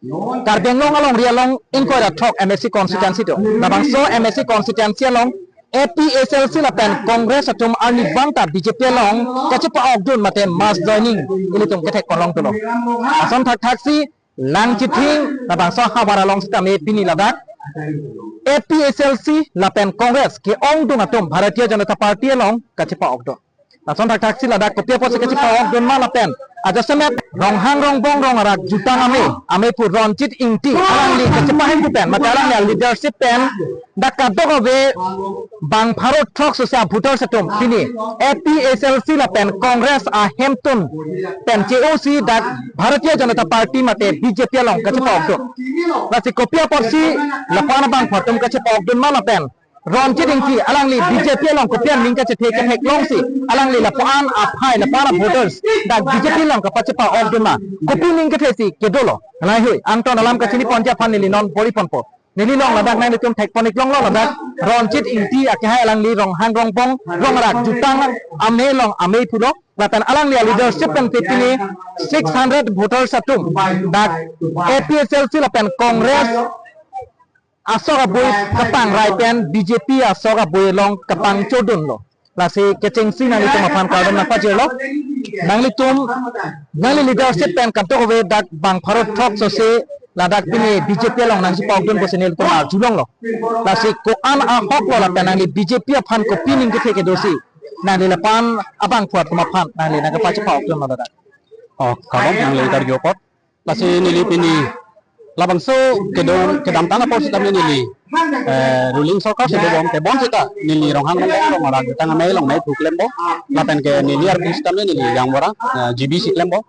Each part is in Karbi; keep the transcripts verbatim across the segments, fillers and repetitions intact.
Karbi Anglong alongri along ingkoi ra throk M A C constituency do. Labangso M A C constituency along A P H L C lapen Congress atum arnivang ta B J P along kachepa-okdun mate mass joining ilitum kethek ponlong thulo. Lason thakthaksi Langchithing labangso ahavar along sitame pini ladak A P H L C lapen Congress ke-ongdung atum Bharatiya Janata Party along kachepa-okdun. Lason thakthaksi ladak kopi apotsi kachepa-okdun ma lapen ajasemet Ronghang Rongbong Rong Arak Jutang Amei, Amei pu Ronjit Ingti alangli kachepahem pu pen mate alangli leadership pen dak kadokave bang pharo throksi a-voters atum pini A P H L C lapen Congress ahemtun pen che-osi dak Bharatiya Janata Party mate B J P along kachepa-okdun. Lasi kopi apotsi lapu-an abangphu atum kachepa-okdun ma lapen Ronjit Ingti alangli B J P along kopi aning kachethe ketheklongsi alangli lapu-an aphai lapu-an a-voters dak B J P along kapachepa-okdun ma, kopi ning kethesi kedolo? Laheihui angton alam kachini ponji aphan neli non bor-i ponpo. Neli along ladak nanglitum thekpon-ik longlo, ladak Ronjit Ingti akehai alangli Ronghang Rongbong Rong Arak Jutang Amei along Amei pulo. Lapen alangli leadership pen pini six hundred voters atum dak A P H L C lapen Congress asok abui kapangrai pen B J P asok abui along kapangchodunlo. Lasi kechengsi nanglitum aphan kardom nangpajirlo. Nanglitum, nangli leadership pen kadokave dak bang pharo throksi ladak pini B J P along nangchepa-okdun pusi nelitum arjulonglo. Lasi ko-an ahoklo lapen nangli B J P aphan kopi ning kethe kedosi nangli lapu-an abangphu atum aphan nangli nangkapachepa-okdun ma ladak? Oh, kardom nangli karju apot. Lasi neli pini labangso kedam, kedamtang apor sitame neli, eh, ruling sorkar si dobom, tebon seta neli Ronghang Rongbong Rong Arak Jutang Amei along Amei pu klempo. Lapen ke neli arpu sitame neli Yangbora, eh, G B si klempo.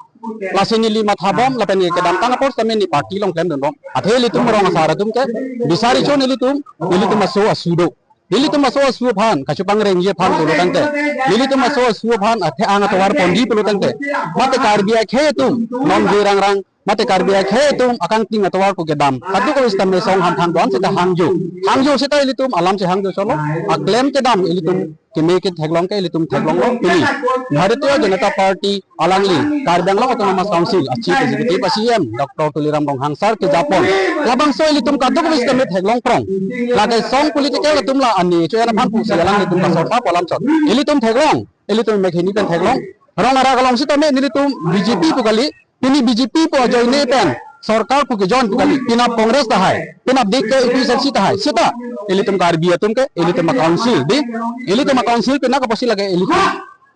Lasi neli mathabom lapen ke kedamtang apor sitame neli party along klemdunbom. Athe ilitum rong asar atum ke bisari cho nelitum, nelitum aso asu do. Nelitum aso asu aphan kachepangrengji aphan pulo tangte, nelitum aso asu aphan athe ang atovar ponji pulo tangte, mate Karbi akhei atum non je rangrang, mate Karbi akhei atum akangting atovar pu kedam kadokave sitame song hamphang do-an seta hangjo. Hangjo seta ilitum alam si hangjo cholo. Aklem kedam ilitum keme ketheklong ke ilitum theklonglo pini. Bharatiya Janata Party alangli Karbi Anglong Autonomous Council a-Chief Executive a-C E M Doctor Tuliram Ronghang sar kejapon labangso ilitum kadokave sitame theklong prong. Lake song political atum la ani cho-en aphan pusi alanglitum kasorta pu alam chot. Ilitum theklong, ilitum mekhini pen theklong. Rong Arak along sitame nelitum B J P pu kali, pini B J P pu ajoine pen sorkar pu kejoin pu kali, penap Congress tahai, penap dik ke A P H L C tahai. Seta ilitum Karbi atum ke ilitum a-council di, ilitum a-council penap apotsi lake ilitum,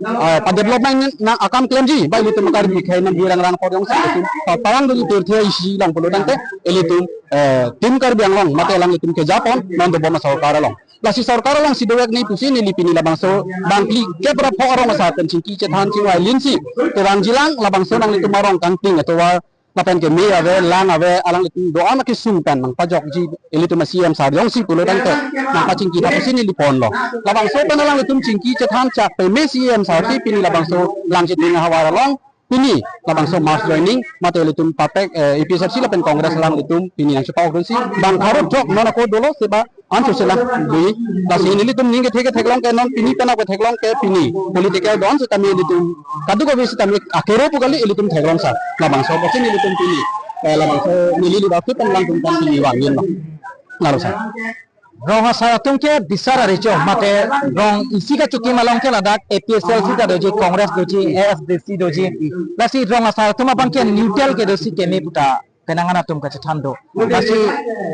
ah, pa-development nang akam klemji, ba ilitum Karbi akhei nang birang rang poryong si ilitum pa-, parang duli tirthe isi lang pulo tangte ilitum, eh, Team Karbi Anglong mate alanglitum kejapon non dobom asorkar along. Lasi sorkar along si dovek ni pusi neli pini labangso bang phlikep ra pho arong asar pen chingki chethan chingvai linsi kevangjilang, labangso nanglitum arong kangting atovar lapen keme ave, lang ave, alanglitum do-an akesung pen nangpajokji ilitum a-C E M sar jongsi pulo tangte nangpachingki tha pusi neli ponlo. Labangso pen alanglitum chingki chethan chak peme C E M sar si pini labangso Langchithing ahavar along pini labangso mass joining mate ilitum papek, eh, A P H L C lapen Congress alanglitum pini nangchepa-okdunsi bang pharo throk non ako dolo seba anso selang dui. Lasi nelitum ning kethe ketheklong ke non pini penap ketheklong ke pini political do-an sitame ilitum kadokave sitame akero pu kali ilitum theklong sar. Labangso apotsi nelitum pini, eh, labangso neli leadership pen alangtum pen pini vangdunlo. Lalo sar. Rong asar atum ke bisar arecho mate rong isi kachikim along ke ladak A P H L C ta doji, Congress doji, A S D C doji. Lasi rong asar atum abang ke neutral kedosi keme puta penang an atum kachethan do. Lasi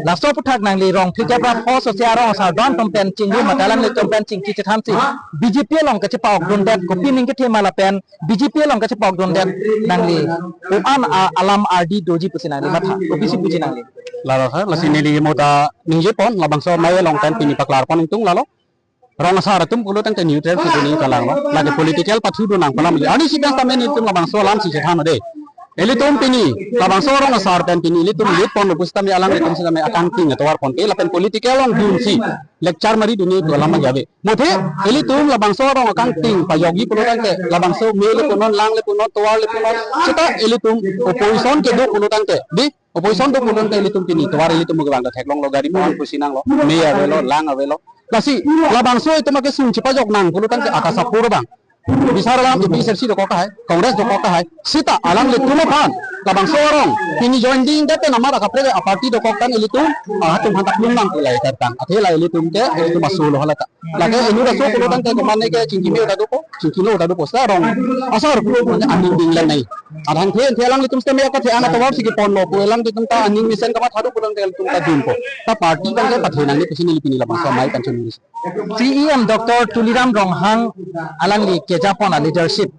laso aputhak nangli rong phlikep ra pho sosi arong asar do-an atum pen chingrum mate alanglitum pen chingki chethansi B J P along kachepa-okdundet kopi ning kethe ma lapen B J P along kachepa-okdundet nangli ko-an a-, alam ardi doji pusi nangli matha, kopisi puji nangli? Lalo sar, lasi neli mo ta ningjepon labangso amei along pen pini paklarpon ingtung lalo. Rong asar atum pulo tangte neutral si pini kalanglo. Lake political pathu do nang palam li. Ani si pen sitame nelitum labangso alam si chethan de. Ilitum pini labangso rong asar pen pini ilitum lead ponlo pusitame alanglitum sitame akangting atovar ponpe lapen political along dunsi lecture mari duni pu alam ave. Mothe ilitum labangso arong akangting pajokji pulo tangte labangso me le punon, lang le punon, tovar le punon. Seta ilitum opposition kedo pulo tangte di, opposition do pulo tangte ilitum pini tovar ilitum ke bang theklonglo, gari punon pusi nanglo, me avelo, lang avelo. Lasi labangso itum akesung chepajok nang pulo tangte akasapur bang. Bisar alam A P H L C dokok tahai, Congress dokok tahai. Seta alanglitum aphan Labangso arong pini join ding date namar akaprek aparty dokok tang ilitum, ah, atum aphan ta klung nang pulai kartang. Athe la ilitum ke, ilitum aso lo hala ta. Lake inut aso pulo tangte komatne ke chingki me uta dopo, chingki no uta dopo, seta rong asar pulo tangte aning ding lang nai. Adhang the, the alanglitum seta me aka the ang atovar si kepon lo pu alanglitum ta aning mesen kamatha do pulo tangte ilitum ta dunpo. Ta party tangte pathe nangne pusi neli pini labangso amei kanchon neli. C E M Doctor Tuliram Ronghang alangli kejapon a leadership.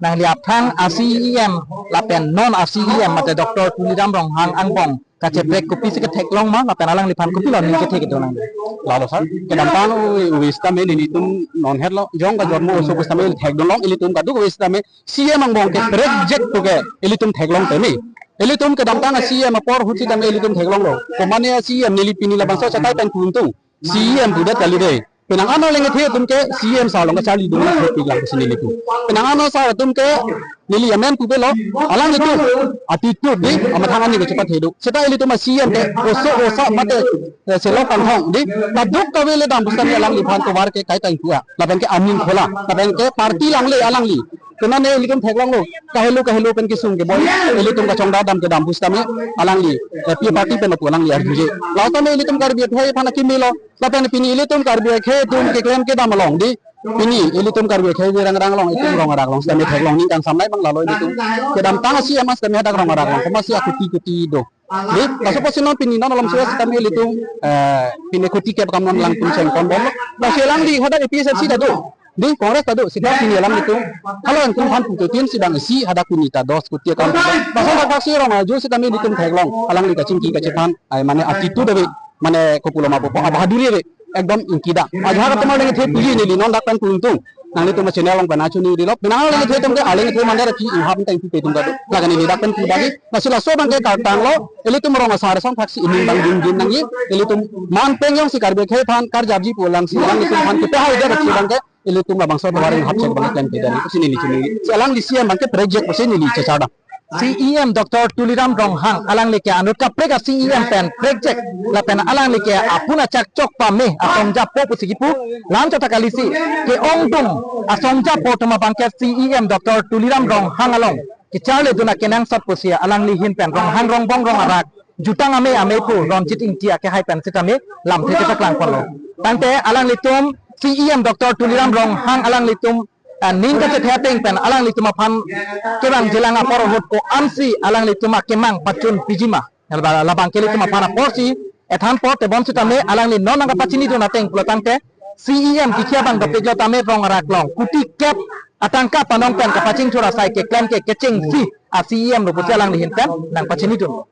Nangli aphrang a C E M lapen non a C E M mate Doctor Tuliram Ronghang angbong kacheprek kopisi ketheklong ma lapen alangliphan kopilo aning kethe kedo nang. Lalo sir, kedamtang u-, uwi sitame nelitum non het lo, jong kajormo oso pusitame thekdun long, ilitum kaduk uwi sitame C E M angbong keprekjek pu ke ilitum theklong tame. Ilitum kedamtang a C E M apor ahut sitame ilitum theklong lo. Komatne a C E M neli pini labangso chatai pen pu ingtung. C E M pudet kali dei. Penang ano lengthe atum ke C E M sir along kacharli dun nang pik lang pusi nelitum. Penang ano sir atum ke neli amen pupe lo, alanglitum attitude dei, amathang ani kechepathe do. Seta ilitum a C E M ke oso osa mate, eh, selok kangthong dei. Kaduk kave le dam pusitame alangliphan tovar ke kai tang pu a. Lapen ke aning khola. Lapen ke party langle alangli. Komatne ilitum theklong lo. Kahelo kahelo pen kesung keboi. Ilitum kachongdam kedam pusitame alangli. Eh, pi party pen apu alangli arjuje. Lautame ilitum Karbi akhei aphan akimi lo. Lapen pini ilitum Karbi akhei atum keklem kedam along dei. Pini ilitum Karbi akhei virang rang along, itum rong arak along sitame theklong ning kangsam nai bang lalo ilitum. Kedamtang a C E M sitame hadak rong arak along. Komatsi akuti kuti do. Dei, laso pusi non pini non alam suya sitame ilitum, eh, pini kuti kep akam non alangtum chengkon bom lo. Lasi alangli hadak A P H L C ta do. Dei, Congress ta do, seta pini alanglitum. Halo alanglitum aphan pututin si bang isi hadak pini ta dos kuti akam. Laso hadak si rong arju sitame ilitum theklong. Alangli kachingki kachephan, ai mane attitude ave. Mane kopulo ma pupo, abahaduri ave. Ekdom ingkida. Ajahak atum arleng the puji neli non dak pen pu ingtung. Nanglitum a channel along pen achuni dilo. Penang arleng the atum ke arleng the mandar ki ihap tang pu petum kado. Laga neli dak pen pu dagi. Lasi laso abang ke kartang lo. Ilitum rong asar asong thaksi ining bang ding ding nangji. Ilitum man pengyong si Karbi akhei aphan karjapji pulang si alanglitum aphan kepahai dia si abang ke. Ilitum labangso tovar inghap chek abang ke klem pedan. Pusi neli chuni. Si alangli C E M abang ke prekjek pusi neli chechardam. C E M Doctor Tuliram Ronghang alangli ke anut kaprek a C E M pen prekjek lapen alangli ke apun achak chok pame asongjapo pusi kipu lam chata kalisi ke-ongdung asongjapo atum abang ke C E M Doctor Tuliram Ronghang along kecharli dun akenangsot pusi alangli ahin pen Ronghang Rongbong rong arak jutang amei amei pu Ronjit Ingti akehai pen sitame lamthe kacheklang ponlo. Tangte alanglitum C E M Doctor Tuliram Ronghang alanglitum aning kachethe ateng pen alanglitum aphan kevang jilang apor ahut ko-ansi alanglitum akemang pachun piji ma. Laba-, labang ke ilitum aphan apor si ethan apor tebon sitame alangli non nang kapachini dun ateng pulo tangte C E M kikhia abang dopik lo tame rong arak along kuti kep atangka panong pen kapachingthur asai keklem ke kechengsi a C E M lo pusi alangli ahin pen nangpachini dun.